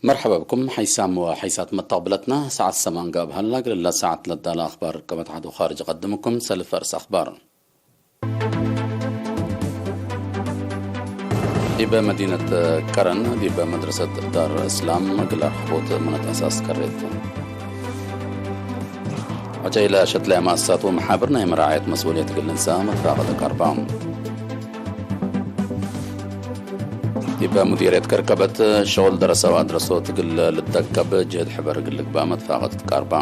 مرحبا بكم. حيسام وحيسات متقبلتنا ساعة السمان قاب هلا قللا ساعة للدالة أخبار كما تحدو خارج أقدمكم سلف فرس أخبار. ዲበ መዲነት ከረን ዲበ መድረሰት ዳር እስላም እግል ኣርሕቦት እምነት ኣሳስ ከሬት። ዕጨይ ለሸትላይ ማእሳት ወመሓብር ናይ መራዓየት መስኡልየት እግል ንሳ መትፋቐት ቀርባ። ዲበ ሙዲርየት ከርከበት ሸغል ደረሰው ኣድረሶት እግል ልተከብ ጅህድ ሕበር እግል ልግባ መትፋቐት ቀርባ።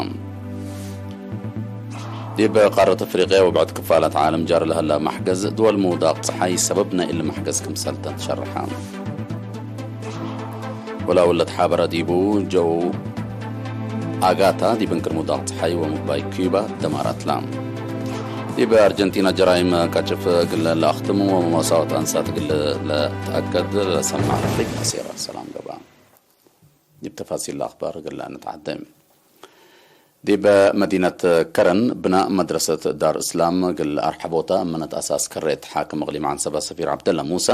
ዲብ ቃረት ኣፍሪቅያ ወብዕድ ክፋላት ዓለም ጃር ለሀላ ማሕገዝ ድወል ምውዳቕ ጸሓይ ሰበብ ናይ እሊ ማሕገዝ ክምሰልተን ትሸርሐ። ወላውለት ሓበረ ዲቡ ጀው ኣጋታ ዲብ እንክር ምውዳቕ ጸሓይ ወምግባይ ኪዩባ ደማራትላ። ዲብ ኣርጀንቲና ጀራይም ቀጭፍ ግለ ለኣኽትሙ ወመሳወት ኣንሳት ግለ ለተኣከድ ለሰማዕ ኣፍሪቃ ሴራ ሰላም ገባ። ዲብ ተፋሲል ኣኽባር ግለ ንትዓደም። ዲብ መዲነት ከረን ብናእ መድረሰት ዳር እስላም እግል ኣርሐቦታ እምነት ኣሳስ ከሬት ሓክም እቕሊም ዓንሰባ ሰፊር ዓብደላ ሙሳ፣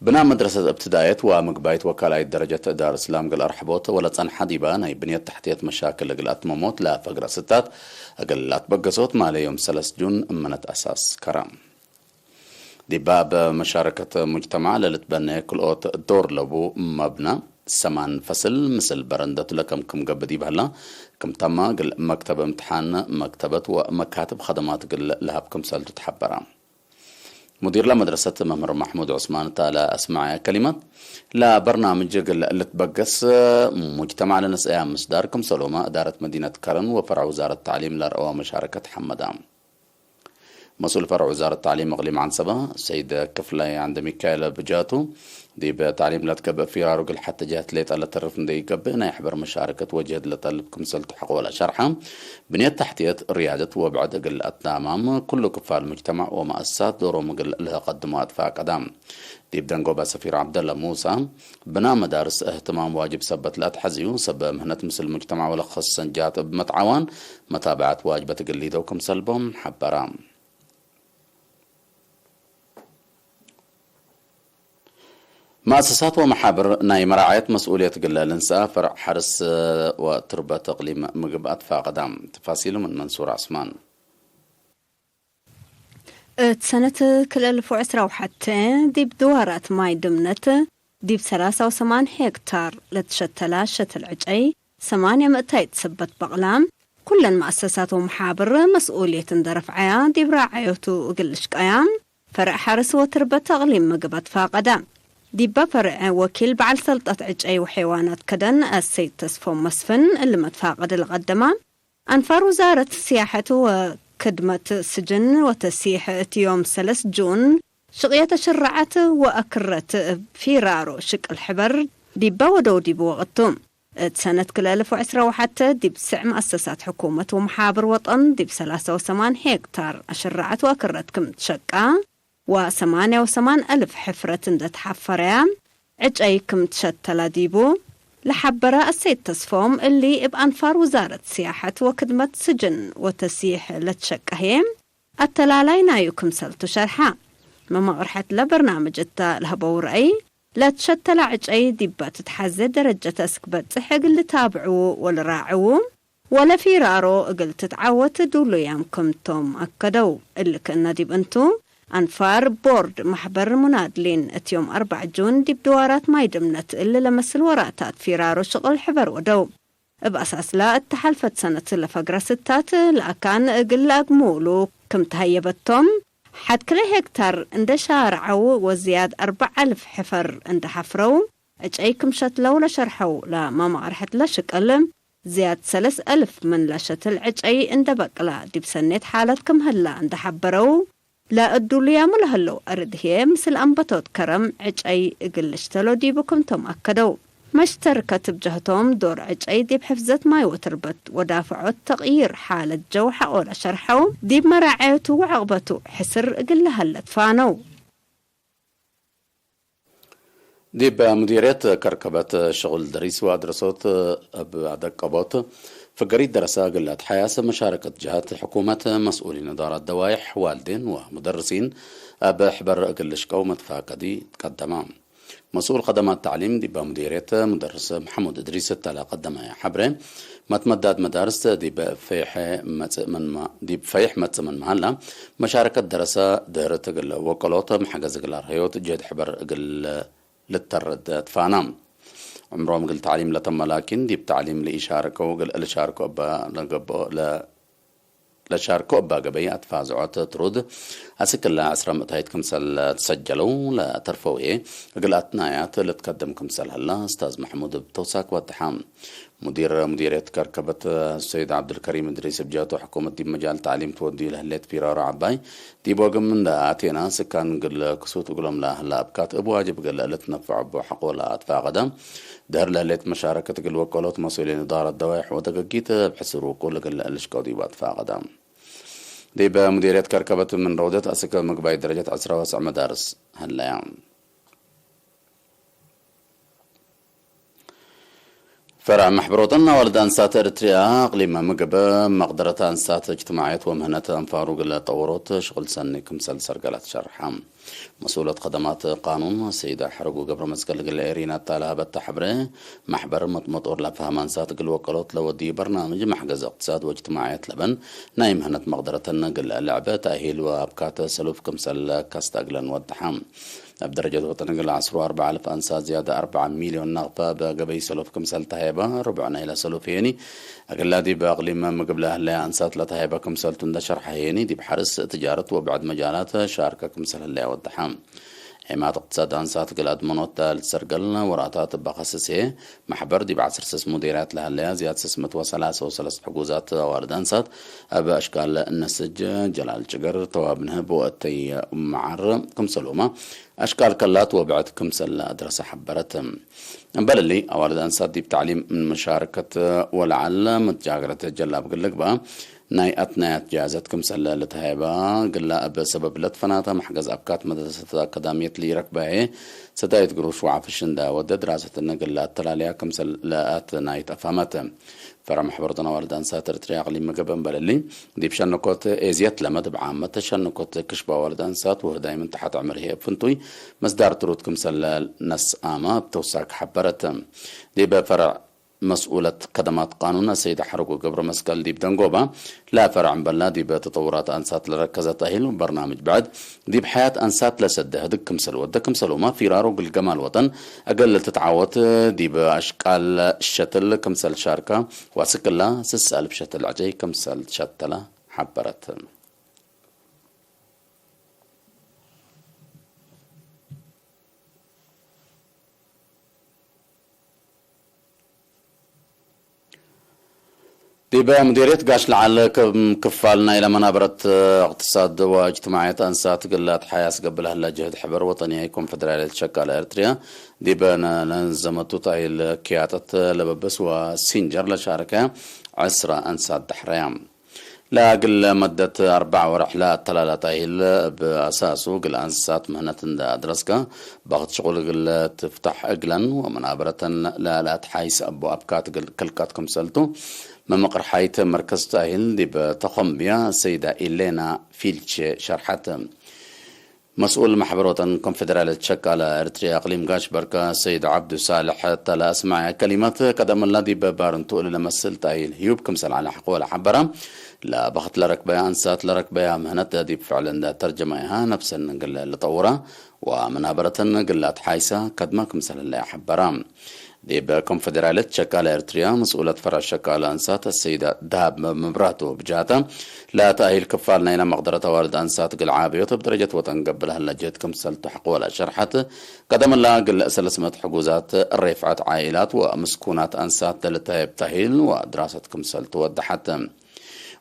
ብናእ መድረሰት እብትዳየት ወምግባይት ወካላይት ደረጀት ዳር እስላም እግል ኣርሐቦት ወለጸንሓ ዲባ ናይ ብንየት ታሕትየት መሻክል እግል ኣትመሞት ለፈግረ ስታት እግል ኣትበገሶት ማለ ዮም ሰለስ ጁን እምነት ኣሳስ ከራ። ዲባ በመሻረከት ሙጅተማዕ ለልትበነ ክልኦት ዶር ለቡ መብና ሰማን ፈስል ምስል በረንደቱ ለከም ክም ገብእ ዲብ ህላ፣ ክም ተማ እግል መክተብ እምትሓን፣ መክተበት ወመካትብ ኸደማት እግል ለሀብ ክምሰልቱ ተሐበራ። ሙዲር ለመድረሰት መምህር ማሕሙድ ዑስማን እታ ለአስመዐ ከሊማት፣ ለበርናምጅ እግል ልትበገስ ሙጅተማዕ ለነስአያ ምስዳር ክምሰሎማ እዳረት መዲነት ከረን ወፈርዕ ውዛረት ተዕሊም ለርአዋ መሻረከት ሐመዳ። መስኡል ፈርዕ ውዛረት ተዕሊም እቅሊም ዓንሰባ ሰይድ ክፍላይ ዓንደ ሚካኤል ብጃቱ፣ ዲብ ተዕሊም ለትገብእ ፊራሩ እግል ሐተ ጀህት ሌጠ ለተርፍ እንደ ይገብእ ናይ ሕበር መሻረከት ወጀህድ ለጠልብ ክምሰልቱ ሐቆ ወላ ሸርሐ፣ ብንየት ታሕትየት ርያደት ወብዕድ እግል ኣትዳማም ኩሉ ክፋል ሙጅተማዕ ወመአሳት ዶሮም እግል ለቀድሞ ኣትፋቀዳ። ዲብ ደንጎባ ሰፊር ዓብደላ ሙሳ፣ ብና መዳርስ እህትማም ዋጅብ ሰበት ለኣትሐዝዩ፣ ሰብ ምህነት ምስል ሙጅተማዕ ወለኸሰን ጃት እብ መትዓዋን መታብዐት ዋጅበት እግል ሊደው ክምሰልቦም ሐበራ። መአሰሳት ወመሓብር ናይ መራዓየት መስኡልየት እግል ልንስኣ ፈርዕ ሐርስ ወትርበት እቅሊም ምግብ ኣትፋቀዳ። ተፋሲሉ ምን መንሱር ዐስማን። እት ሰነት ክልተ ኣልፍ ወዕስራ ወሐተ ዲብ ድዋራት ማይ ድምነት ዲብ ሰላሳ ወሰማን ሄክታር ለትሸተላ ሸትል ዕጨይ ሰማንያ ምእታይት ሰበት በቕላ፣ ኩለን መአሰሳት ወመሓብር መስኡልየት እንደ ረፍዓያ ዲብ ራዓዮቱ እግል ልሽቀያ ፈርዕ ሐርስ ወትርበት እቅሊም ምግብ ኣትፋቀዳ። ዲባ ፈርዕ ወኪል በዓል ሰልጣት ዕጨይ ወሐይዋናት ከደን ኣሰይድ ተስፎም መስፍን እሊ መትፋቀድ ለቀደማ፣ ኣንፋር ውዛረት ስያሐት ወክድመት ስጅን ወተሲሕ እቲ ዮም ሰለስ ጁን ሽቅየት ኣሽራዓት ወኣክረት ፊራሮ ሽቅል ሕበር ዲባ ወደው ዲብ ወቅቱ። እት ሰነት ክልተ ኣልፍ ወዕስራ ወሐተ ዲብ ስዕ መአሰሳት ሕኩመት ወመሓብር ወጠን ዲብ ሰላሳ ወሰማን ሄክታር ኣሽራዓት ወኣክረት ክም ትሸቃ ወሰማንያ ወሰማን ኣልፍ ሕፍረት እንደ ተሓፈረያ ዕጨይ ክም ትሸተላ ዲቡ ለሓበረ ኣሰይድ ተስፎም እሊ እብ ኣንፋር ውዛረት ስያሐት ወክድመት ስጅን ወተሲሕ ለትሸቀ ህዬ ኣተላላይ ናዩ ክምሰልቱ ሸርሓ። መማቕርሐት ለበርናምጅ እታ ለህበው ረአይ ለትሸተላ ዕጨይ ዲባ ትትሓዘ ደረጀት እስክ በጽሕ እግል ልታብዕዉ ወልራዕዉ ወለፊራሮ እግል ትትዓወት ዱሉያም ክምቶም ኣከደው። እሊ ክእነ ዲብ እንቱ፣ ኣንፋር ቦርድ ማሕበር ሙናድሊን እት ዮም ኣርባዕ ጁን ዲብ ድዋራት ማይ ድምነት እሊ ለመስል ወራታት ፊራሮ ሽቅል ሕበር ወደው። እብ ኣሳስላ እት ተሓልፈት ሰነት ለፈግረ ስታት ለኣካን እግል ለአግሙሉ ክም ተሀየበቶም፣ ሐድ ክለ ሄክታር እንደ ሻርዐው ወዝያድ ኣርበዕ ኣልፍ ሕፈር እንደ ሐፍረው፣ ዕጨይ ክም ሸትለው ለሸርሐው ለመማቅርሐት ለሽቅል፣ ዝያድ ሰለስ ኣልፍ ምን ለሸትል ዕጨይ እንደ በቅላ ዲብ ሰኔት ሓለት ክም ህላ እንደ ሐበረው፣ ለእዱልያሙ ለህለው ኣርድህየ ምስል ኣንበቶት ከረም ዕጨይ እግል ልሽተሎ ዲቡ ክምቶም ኣከደው። መሽተርከት እብ ጀህቶም ዶር ዕጨይ ዲብ ሕፍዘት ማይ ወትርበት ወዳፍዖት ተቅይር ሓለት ጀው ሐቆ ለሸርሐው፣ ዲብ መራዐየቱ ወዐቅበቱ ሕስር እግል ለሀለ ትፋነው። ዲብ ሙዲርየት ከርከበት ሽቁል ደሪስ ወአድረሶት እብ አደቀቦት ፍገሪት ደረሰ እግል አትሐያሰ መሻረከት ጀሃት ሕኩመት መስኡሊን እዳራት ደዋይሕ ዋልዴን ወሙደርሲን እብ ሕበር እግል ልሽቀው መትፋቀዲ ትቀደማ። مسؤول خدمات تعليم ዲባ ሙዲርየት ሙደርስ መሐሙድ እድሪስ እተላ ቀዳማይ ሓብረ መትመዳት መዳርስ ዲብ ፈይሐ መጽእ መን ማ-፣ ዲብ ፈይሕ መጽእ መን መሃላ መሻረከት ደረሰ ድህር ትግል ወቀሎት መሐገዝ እግል ኣርሀዮት ጀድ ሕበር እግል ልተረደ ትፋና። ዕምሮም እግል ታዕሊም ለተመላኪን ዲብ ታዕሊም ልኢሻርከው እግል ልሻርከው እባ ለገብኦ ለ-፣ ለሻርከው እባ ገበይ ኣትፋዝዖት ትሩድ ኣስክላ ዕስራ ምእታይት ክምሰል ተሰጀለው ለተርፈውየ እግል ኣትናያት ልትከደም ክምሰል ሀላ እስታዝ መሕሙድ ብተውሳክ ወድሓ። ሙዲር ሙዲርየት ከርከበት ሰይድ ዓብዱልከሪም እድሪስ እብ ጀህቱ ሕኩመት ዲብ መጃል ታዕሊም ትወድዩ ለህሌት ፊራሮ ዓባይ ዲብ ወግም እንዳ ኣቴና ስካን ግል ክሱት እግሎም ለህላ እብካት እብ ዋጅብ ግል ልትነፍዕ እቦ ሐቆ ለኣትፋቀደ። ድህር ለህሌት መሻረከት ግል ወቀሎት መሱሊን እዳረት ደዋይሕ ወደገጊት እብ ሕስር ውቁል ግል ልሽቀው ዲብ ኣትፋቀደ። ዲብ ሙዲርየት ከርከበት ምን ረውደት ኣስከ ምግባይ ደረጀት ዕስራ ወሰዕ መዳርስ ህለያ። ፈርዕ ማሕበሮተን ኣዋልድ ኣንሳት ኤርትርያ ኣቕሊም ምግብ መቕደረት ኣንሳት እጅትማዕየት ወምህነት ኣንፋሩ ግለ ጠወሮት ሽቕል ሰኒ ክምሰል ሰርገላት ሸርሓ። መስኡለት ከደማት ቃኑን ሰይዳ ሕረጉ ገብረ መስቀል ግለ ኤሪና እታ ለሃበታ ሕብረ ማሕበር መጥመጦር ለፍሃም ኣንሳት ግል ወቀሎት ለወዲ በርናምጅ ማሕገዝ እቅትሳድ ወእጅትማዕየት ለበን ናይ ምህነት መቕደረተን ግለ ለዕበ ተኣሂል ወኣብካተ ሰሉፍ ክምሰል ካስታግለን ወድሓ። ኣብ ደረጀት ወጠን ግለ ዓስሩ ኣርባዓ ኣልፍ ኣንሳት ዝያዳ ኣርባዓ ሚልዮን ናቕፋ በገበይ ሰሉፍ ክምሰል ተሃየባ ርቡዕ ናይላ ሰሉፍ ሄኒ። ኣገላዲ በኣቕሊም ምግብ ለህለያ ኣንሳት ለተሃየባ ክምሰልቱ እንዳ ሸርሓ ሄኒ ዲብ ሓርስ ትጃረት ወብዕድ መጃላት ሻርከ ክምሰል ህለያ ወድሓ። ዒማት እቅትሳድ ኣንሳት ግል ኣድመኖት ልትሰርገል ወራታት በኸስሴ ማሕበር ዲብ ዓሰርተ ሰስ ሙዴርያት ለሃለያ ዝያድ ሰስ ምእት ወሰላሳ ወሰለስተ ሕጉዛት ኣዋልድ ኣንሳት ኣብ ኣሽካል እነስጅ ጀላል ጭገር ተዋብ ንህብ ወእተይ መዓር ክምሰልሁማ ኣሽካል ከላት ወብዕድ ክምሰል ኣድረሰ ሓበረት። እምበልሊ ኣዋልድ ኣንሳት ዲብ ታዕሊም ምን መሻርከት ወለዓል መጃገረት ጀላብ ግልግባ ናይ ኣትናያት ጃዘት ክምሰለ ልትሃየባ ግላ እብ ሰበብ ለትፈናተ ማሕገዝ ኣብካት መደረሰት ኣካዳሚየት ሊረክባየ ሰዳይት ግሩሽ ወዓፍሽ እንዳ ወደ ድራሰትን ግላ ኣተላልያ ክምሰል ለኣት ናይት ኣፋመት። ፈራ ማሕበረተን ኣዋልድ ኣንሳት ኤርትርያ ኣቕሊም ምግብ እምበለሊ ዲብ ሸንኮት ኤዝየት ለመድብ ዓመት ሸንኮት ክሽባ ኣዋልድ ኣንሳት ውህዳይ ምን ተሓት ዕምር ህየብ ፍንቱይ መስዳር ትሩት ክምሰለ ነስኣማ ብተውሳክ ሓበረት። ዲበ ፈርዕ መስኡለት ከደማት ቃኑን ኣሰይድ ሓረጎ ገብረ መስቀል ዲብ ደንጎባ ለፈርዕ እምበልና ዲበ ተጠውራት ኣንሳት ለረከዘት ኣሂል በርናምጅ ብዕድ ዲብ ሓያት ኣንሳት ለሰደ ህድግ ክምሰል ወደ ክምሰል ኡማ ፊራሮ ግልገማል ወጠን እገል ትትዓወት ዲብ ኣሽቃል ሸትል ክምሰል ሻርካ ዋስክላ ስስ ኣልፍ ሸትል ዕጨይ ክምሰል ሸተላ ሓበረት። ዲበ ሙዲርየት ጋሽ ለዓል ከም ክፋል ናይለ መናበረት እቅትሳድ ወእጅትማዕየት ኣንሳት ግላት ሓያስ ገብለ ህላ ጅህድ ሕበር ወጠንያይ ኮንፌደራልየት ሸቃለ ኤርትርያ ዲበ ነ-፣ ነንዘመቱ ታይል ክያጠት ለበበስ ወሲንጀር ለሻረከያ ዕስራ ኣንሳት ዳሕረያ። ለግል መደት ኣርባዕ ወርሕ ለኣተላላ ታይል ብኣሳሱ ግል ኣንሳት ምህነት እንዳ ኣድረስካ በኽት ሽቁል ግል ትፍታሕ እግለን ወመናበረተን ለኣላት ሓይስ ኣቦ ኣብካት ግል ክልቀት ክምሰልቱ መመቕር ሓይት መርከዝ ታይል ዲብ ተኾምብያ ሰይዳ ኢሌና ፊልቼ ሸርሓት። መስኡል ማሕበር ወጠን ኮንፌደራልየት ሸቃላ ኤርትርያ ኣቕሊም ጋሽ በርካ ሰይድ ዓብዱ ሳልሕ ተላ ኣስማዕያ ከሊማት ቀደመላ ዲበ ባርንቱ እሊ ለመስል ጣይል ህዩብ ክምሰል ዓላ ሕቆ ለሓበራ ለበኽት ለረክበያ ኣንሳት ለረክበያ ምህነት ዲብ ፍዕል እንዳ ተርጀማ ኢሃ ነፍሰን ግለ ልጠውራ ወመናበረተን ግላት ሓይሳ ከድማ ክምሰል ለያ ሓበራ። ዲብ ኮንፌደራልየት ሸቃላ ኤርትርያ መስኡለት ፈራ ሸቃላ ኣንሳት ኣሰይዳ ደሃብ መብራህቱ ብጃታ ለተኣሂል ክፋል ናይና መቕደረት ኣዋልድ ኣንሳት ግል ዓብዮት ኣብ ደረጀት ወጠን ገብላ ህላ ጀት ክምሰል ተሕቆላ ሸርሓት ቀደምላ ግል ሰለስመት ሕጉዛት ሬፍዓት ዓኢላት ወምስኩናት ኣንሳት ለልታየብ ታሂል ወድራሰት ክምሰል ተወድሓት።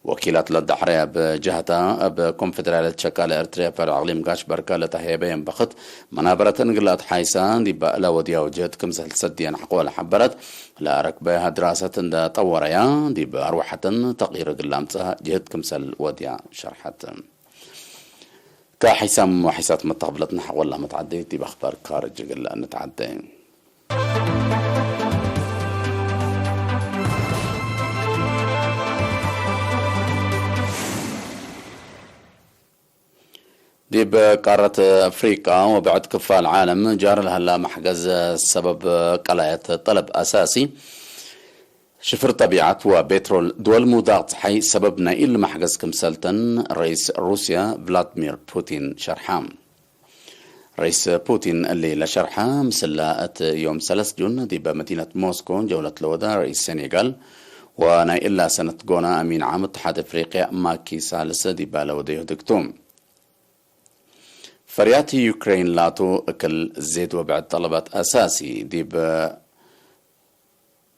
ወኪላት ለዳሕረያ ብጃህታ ኣብ ኮንፌደራልየት ሸቃለ ኤርትርያ ፈርዕ ኣቕሊም ጋሽ በርካ ለተሃየበ የንበኽት መናበረተን ግላት ሓይሳ ዲባ ለወድያው ጀት ክምሰል ሰድየን ሓቆ ለሓበረት ለረክበ ድራሰት እንዳ ጠወረያ ዲብ ኣርዋሐተን ተቕይር ግላምጽእ ጅህድ ክምሰል ወድያ ሸርሐት። ካሒሳም ወሒሳት መተኽብለትና ሓቆላ መትዓደይ ዲብ ኣኽባር ካርጅ ግላ ንትዓደ። ዲብ ቃረት ኣፍሪቃ ወብዕድ ክፋል ዓለም ጃር ለሀላ መሕገዝ ሰበብ ቀላየት ጠለብ ኣሳሲ ሽፍር ጠቢዓት ወቤትሮል ድወል ምውዳቕ ጸሓይ ሰበብ ናይ ኢል መሕገዝ ክምሰልተን ረኢስ ሩስያ ቭላድሚር ፑቲን ሸርሓ። ረኢስ ፑቲን እሊ ለሸርሐ ምስላ እት ዮም ሰለስ ጁን ዲበ መዲነት ሞስኮ ጀውለት ለወዳ ረኢስ ሴኔጋል ወናይ እላ ሰነት ጎና ኣሚን ዓም እትሓድ ኣፍሪቅያ ማኪ ሳልስ ዲባ ለወደዮ ድግቱ። ፈርያት ዩክሬን ላቱ እክል ዜድ ወብዕድ ጠለባት ኣሳሲ ዲብ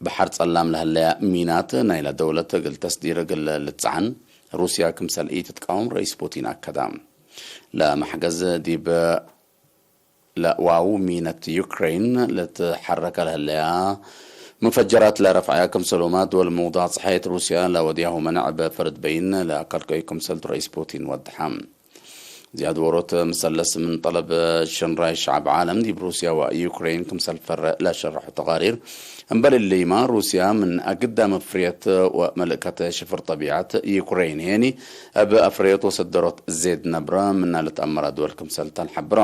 ባሕር ጸላም ለሀለያ ሚናት ናይላ ደውለት እግል ተስዲር እግል ልትጸዓን ሩስያ ክምሰል ኢትትቃወም ረኢስ ፑቲን ኣከዳ። ለመሕገዝ ዲብ ለዋው ሚነት ዩክሬን ልትሐረከ ለሀለያ መፈጀራት ለረፍዓያ ክምሰሉማ ድወል ምውዳቕ ጸሓየት ሩስያ ለወዲያሁ መነዕ በፈርድ በይን ለአካልቀዩ ክምሰልቱ ረኢስ ፑቲን ወድሓ። ዚያድ ወሮት ምሰለስ ምን ጠለብ ሸንራይ ሸዓብ ዓለም ዲብ ሩስያ ወዩክሬን ክምሰል ፈረ ለሸረሑ ተቃሪር። እምበል እልይማ ሩስያ ምን ኣግዳ መፍርየት ወመልእከት ሽፍር ጠቢዓት ዩክሬን ሄኒ እብ ኣፍረዮት ወሰደሮት ዜድ ነብረ ምና ልትኣመራ ድወል ክምሰልተን ሓብሮ።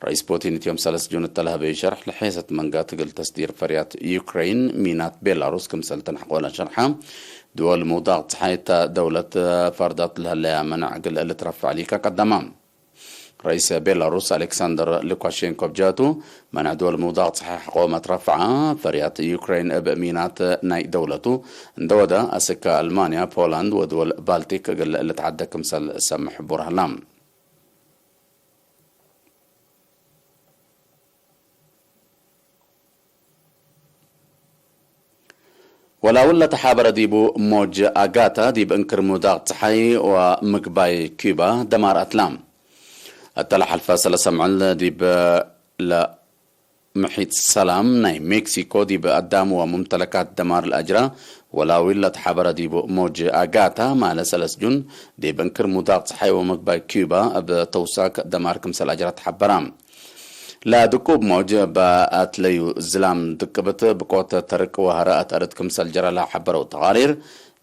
ረኢስ ፑቲን እትዮም ሰለስ ጁን እተለህበዩ ሸርሕ ለሐየሰት መንጋ ትግል ተስዲር ፈርያት ዩክሬን ሚናት ቤላሩስ ክምሰልተን ሕቆላ ሸርሓ። ድወል ምውዳቕ ጸሓይ እታ ደውለት ፈርዳት ለሀለያ መነዕ ግልእ ልትረፍዕ ሊካ ቀደማ። ረኢስ ቤላሩስ ኣሌክሳንደር ሉካሼንኮ ብጃቱ፣ መነዕ ድወል ምውዳቕ ጸሓይ ሕቆ መትረፍዓ ፈርያት ዩክሬን እብ ሚናት ናይ ደውለቱ እንደወደ ኣስከ ኣልማንያ፣ ፖላንድ ወድወል ባልቲክ ግልእ ልትዓደ ክምሰል ሰምሕ ቡር ሀላ። ወላውል ለተሓበረ ዲቡ ሞጅ ኣጋታ ዲብ እንክር ምውዳቕ ጸሓይ ወምግባይ ኪዩባ ደማር ኣትላ። እተለሓልፈ ሰለሰ ምዕል ዲብ ለምሒት ሰላም ናይ ሜክሲኮ ዲብ ኣዳም ወሙምተለካት ደማር ለኣጅራ ወላዊል ለተሓበረ ዲቡ ሞጅ ኣጋታ ማለ ሰለስ ጁን ዲብ እንክር ምውዳቕ ጸሓይ ወምግባይ ኪዩባ እብ ተውሳክ ደማር ክምሰል ኣጅራ ተሓበራ። ለድቁብ ሞጅ በኣትለዩ ዝላም ድቅብት ብቆት ተርቅ ወሀረአት ኣርድ ክምሰል ጀረላ ሐበረው ተቃሪር፣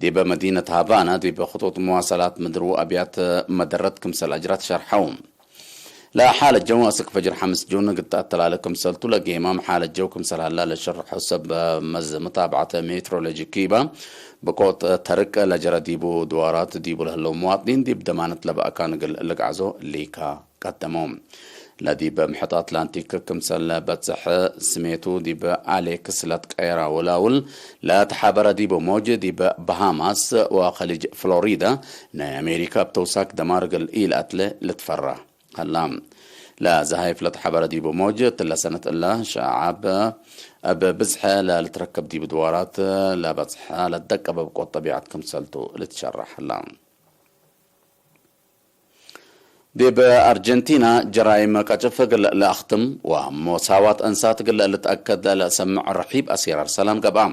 ዲበ መዲነት ሃቫና ዲበ ኽጡጥ መዋሰላት ምድር ወአብያት መደረት ክምሰል ኣጅራት ሸርሐው። ለሓለ ጀው ኣስክ ፈጅር ሐምስ ጁን ግጣ ተላለ ክምሰልቱ ለጌማም ሓለ ጀው ክምሰል ሀላ ለሸርሖ ሰብ መዝ መታብዓተ ሜትሮሎጂ ኪባ ብቆት ተርቅ ለጀረ ዲቡ ድዋራት ዲቡ ለህለው መዋጥኒን ዲብ ደማነት ለበእካ ንግል ልግዓዞ ሊካ ቀደሞም። ለዲብ ምሕጥ ኣትላንቲክ ክምሰል በጽሕ ስሜቱ ዲብ ኣሌክስ ለትቀየራ ውላውል ለተሓበረ ዲብ ሞጅ ዲብ ባሃማስ ወኸሊጅ ፍሎሪዳ ናይ ኣሜሪካ ብተውሳክ ደማርግል ኢልኣትለ ልትፈራ። ሀላ። ለዛሃይፍ ለተሓበረ ዲብ ሞጅ ትለ ሰነት እላ ሸዓብ እብ ብዝሐ ለልትረከብ ዲብ ድዋራት ለበጽሐ ለደቀበ ብቆት ጠቢዓት ክምሰልቱ ልትሸራሕ ሀላ። ዲብ ኣርጀንቲና ጀራይም ቀጭፍ ግልእ ለኣኽትም ወሞሳዋት እንሳት ግልእ ልትኣከድ ለሰምዕ ርሒብ ኣሲራር ሰላም ገብኣ።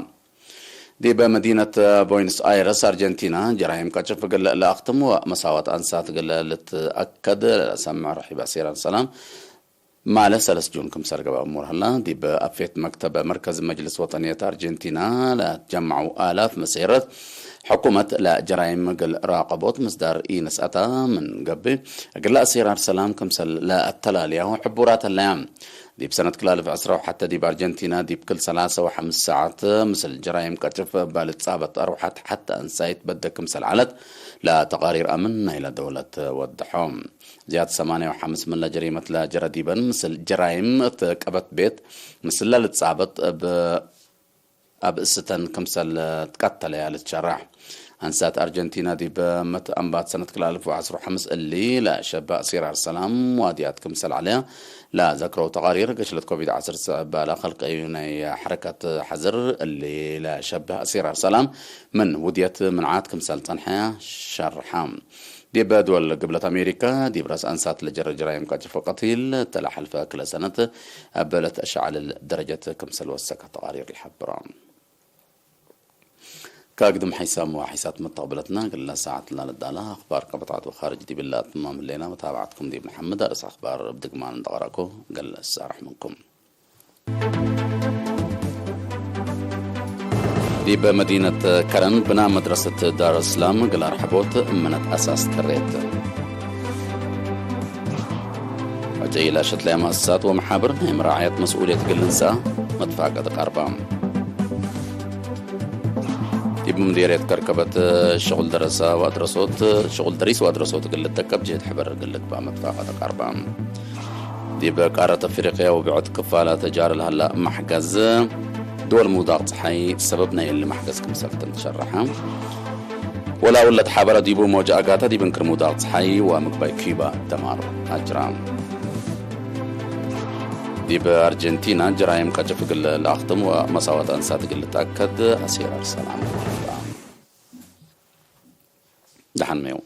ዲብ መዲነት ቦይንስ ኣይረስ ኣርጀንቲና ጀራይም ቀጭፍ ግልእ ለኣኽትም ወመሳዋት እንሳት ግልእ ልትኣከድ ለሰምዕ ርሒብ ኣሲራር ሰላም ማለ ሰለስ ጁን ክምሰል ገብኣ እሙር ሀላ። ዲብ ኣፌት መክተብ መርከዝ መጅልስ ወጠንየት ኣርጀንቲና ለትጀመዑ ኣላፍ መሴረት ሕኩመት ለጀራይም እግል ራቀቦት ምስዳር ኢነስኣታ ምን ገብእ እግል ኣሲራር ሰላም ክምሰል ለኣተላልያሁ ሕቡራት ሀለያ። ዲብ ሰነት ክላልፍ ዕስራ ወሓተ ዲብ ኣርጀንቲና ዲብ ክል ሰላሳ ወሓምስ ሰዓት ምስል ጀራይም ቀጭፍ ባልጻበት ኣርውሓት ሓተ ኣንሳይት በደ ክምሰል ዓለት ለተቃሪር ኣምን ናይላ ደውለት ወድሖም። ዚያድ ሰማንያ ወሓምስ ምን ለጀሪመት ለጀረ ዲበን ምስል ጀራይም እት ቀበት ቤት ምስለ ልጻበጥ እብ ኣብ እስተን ክምሰል ትቀተለያ ልትሸራሕ። ኣንሳት ኣርጀንቲና ዲብ መት ኣንባት ሰነት ክላልፍ ወዓስሩ ሓምስ እሊ ለሸበ ኣሲራር ሰላም ዋድያት ክምሰል ዓለያ ለዘክረው ተቃሪር ገሽለት ኮቪድ ዓሰርተ ሰበብ ባላ ከልቀዩ ናይ ሐረከት ሐዝር እሊ ለሸበ ኣሲራር ሰላም ምን ውድየት ምንዓት ክምሰል ጸንሐያ ሸርሓ። ዲብ ድወል ግብለት ኣሜሪካ ዲብ ራስ ኣንሳት ለጀረ ጀራይም ቀጭፍ ቀቲል ተለሓልፈ ክለ ሰነት ኣብ በለት ኣሻዕልል ደረጀት ክምሰል ወሰከ ተቃሪር ይሓብራ። ካግድም ሓይሳም ወሓይሳት መተቕብለትና ገለ ሰዓት ላልዳላ ኣኽባር ቀበታት ወኻርጅ ዲብላ ትማም ህሌና መታባዕትኩም ዲብ ንሓምድ ኣርእስ ኣኽባር ብድግማን እንተቐረእኩ ገለ ሳራሕ ምንኩም። ዲብ መዲነት ከረን ብና መድረሰት ዳር እስላም ግላር ሐቦት እመነት ኣሳስ ከሬት። ዘኢላ ሸትላይ ማእሰሳት ወመሓብር ናይ መራዓያት መስኡልየት እግል ንሳ መትፋቀት ቃርባ። ዲብ ሙዲርየት ከርከበት ሸቁል ደረሳ ወአድረሶት ሸቁል ደሪስ ወአድረሶት እግል ልጠቀብ ጅህድ ሕበር እግል ልግባ መትፋቀት ቃርባ። ዲብ ቃረት አፍሪቅያ ወብዕድ ክፋላት ጃር ለሀላ ማሕገዝ ድወል ምውዳቅ ፀሓይ ሰበብ ናይ እሊ ማሕገዝ ክምሰልተን ተሸረሐ። ወላ ውለት ሓበረ ዲቡ ሞጃ አጋታ ዲብ እንክር ምውዳቅ ፀሓይ ወምግባይ ኩባ ደማር አጅራ። ዲብ አርጀንቲና ጀራይም ቀጭፍ እግል ለአኽትም ወመሳወት አንሳት እግል ልትአከድ አሲራር ሰላም። ደሓን መዩ።